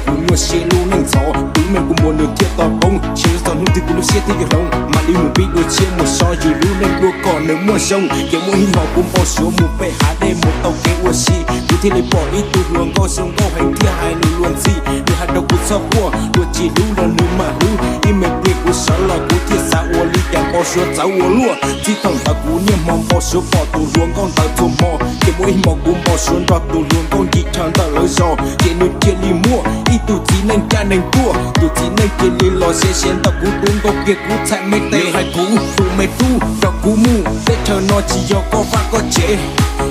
Kuv nyuaj siab lub neej ntxhov, tus me kuv muag nws thiaj tau poob, ntshe yuav txog hnub twg kuv lub siab thiaj yuav hloov, mam li mus pib dua tshiab mus so yus lub neej dua kom nws muaj zoo. Ces muaj ib hmos kuv npau suav mus pem hav dej mus tau kev ua si, kuv thiaj li pom ib tug hluas nkauj zoo nkauj heev thiaj hais nws luag ntxhi. Nws hais rau kuv txhob quaj, luag tsis hlub los nws mam hlub. Ib me pliag kuv sawv los kuv thiaj xav ua li cas npau suav txawv ua luaj. Txij thaum ntawd kuv niaj hmo npau suav pom tus hluas nkauj ntawd txhua hmo, ces muaj ib hmos kuv npau suav nrog tus hluas nkauj nti chaw ntawm lawv zos, ces nws cia li muaj ib tug txiv neej caj neeg tuaj. Tus txiv neej cia li los siav siav ntawm kuv tus nkauj kiag kuv txhais me tes, nws hais kuv tus me tub, rau kuv mus, teb chaws no tsis yog koj vaj koj tsev.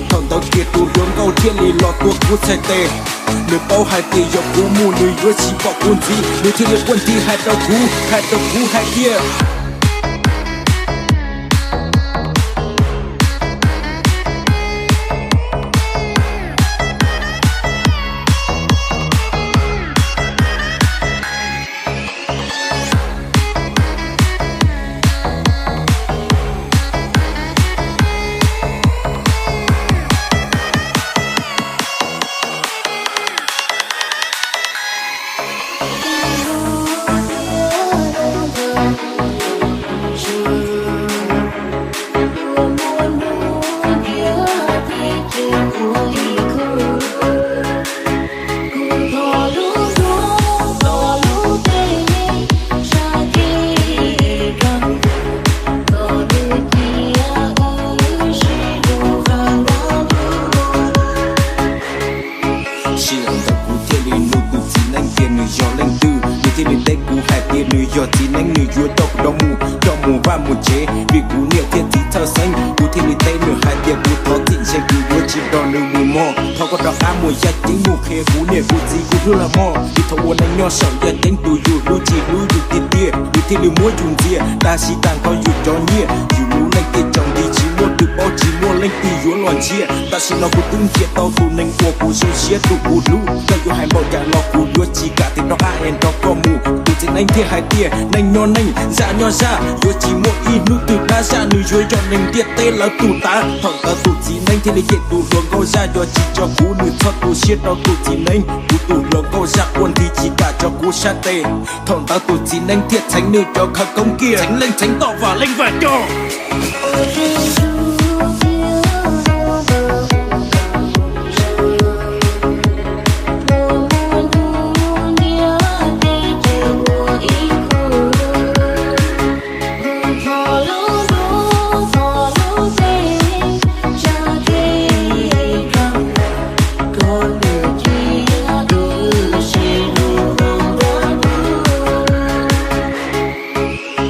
Thaum ntawd kiag tus hluas nkauj thiaj li los tua kuv txhais tes. Nws paub hais tias yog kuv mus nws yuav tsis pom kuv ntxiv, nws thiaj li quaj nthi hais rau kuv, hais rau kuv hais tias Sij hawm ntawd kuv thiaj li nug tus txiv neeb tias nws yog leej twg, nws thiaj li teb kuv hais tias nws yog txiv neeb, nws yuav coj kuv rov mus, coj mus vaj mus tsev, vim kuv niam thiab txiv txhawj xeeb. Kuv thiaj li teb nws hais tias kuv thov txim, ntshe kuv yuav tsis nrog nws mus mog, thov koj rov qab mus yaj ceeb mus qhia kuv niam kuv txiv kuv hlub lawm mog. Vim thaum ua neej nyob saum yaj ceeb tus yus hlub tsis hlub yus tiag tiag, yus thiaj li muab yus ntxias, tag sim tag nrho yus cov nyiaj, yus lub neej thiaj tsaus nti, tsis muaj twg paub, tsis muaj leej twg yuav los ntsia. Tam sim no kuv twb nrhiav tau tus neeg uas kuv zoo siab, tus kuv hlub, koj yuav hais npaum cas los kuv yuav tsis kam tig rov qab es nrog koj mus. Tus txiv neeb thiaj hais tias neej nyob neej, zaj nyob zaj, yuav tsis muaj ib hnub twg dab zaj, nws yuav yog neeg ntiaj teb lawv tus tav. Thaum ntawd tus txiv neeb thiaj li cem tus hluas nkauj zaj, yog tsis tso kuv nws txhob tu siab rau tus txiv neeb. Kuv tus hluas nkauj zaj quaj nthi tsis kam tso kuv sab tes. Thaum ntawd tus txiv neeb thiaj txheev nws cov khawv koob kiag, txheev leej txheev toj, vam leej vam coj.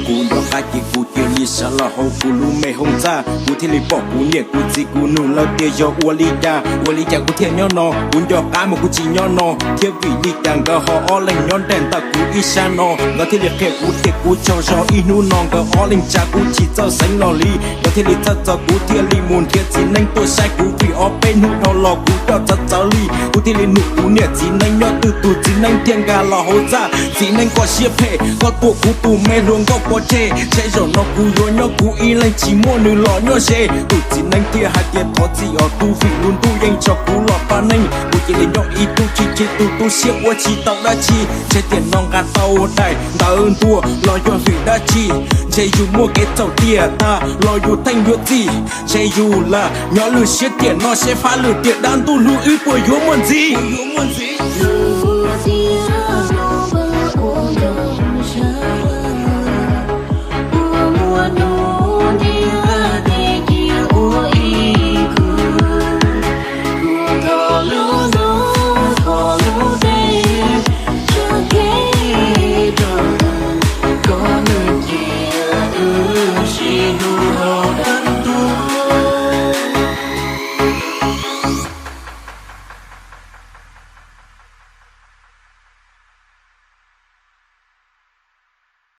Kuv nrov qab ces kuv cia li sawv los hauv kuv lub me hoob txaj, kuv thiaj li pom kuv niam kuv txiv, kuv nug lawv tias yog ua li cas, ua li cas kuv thiaj nyob no, kuv nco qab mas kuv tsis nyob no thiab, vim li cas nkawd ho ob leeg nyob nraim ntawm kuv ib sab no. Nkawd thiaj li qhia kuv tias kuv tsaug zog, ib hnub no nkawd ob leeg tsa kuv tsis txawj xeev los li. Nkawd thiaj li txhawj txog kuv thiaj li mus nrhiav txiv neeb tuaj saib kuv, vim ob peb hnub dhau los kuv coj txawv txawv li. Kuv thiaj li nug kuv niam txiv neeb nyob twg, tus txiv neeb thiaj nkag los hauv txaj. Txiv neeb koj siab phem, koj tua kuv tus me hluas nkauj pov tseg, ntshe zaum no kuv yuav nyob kuv ib leeg tsis muaj nws los nyob ze. Tus txiv neeb thiaj hais tias thov txim os tub, vim lub ntuj yeej tso kuv los pab neej, kuv cia li nyob ib tug chim chim, tus tu siab ua tsis tau dab tsi. Ntshe tiam no nqa tau daim ntawv ntua los yog vim dab tsi? Ntshe yus muaj kev txhaum tiam tag los yus theej yuav txim. Ntshe yus lam nyob lwm siab tiam no, seb fab lwm tiam dab ntuj hlub wb puas yuav muaj ntxiv.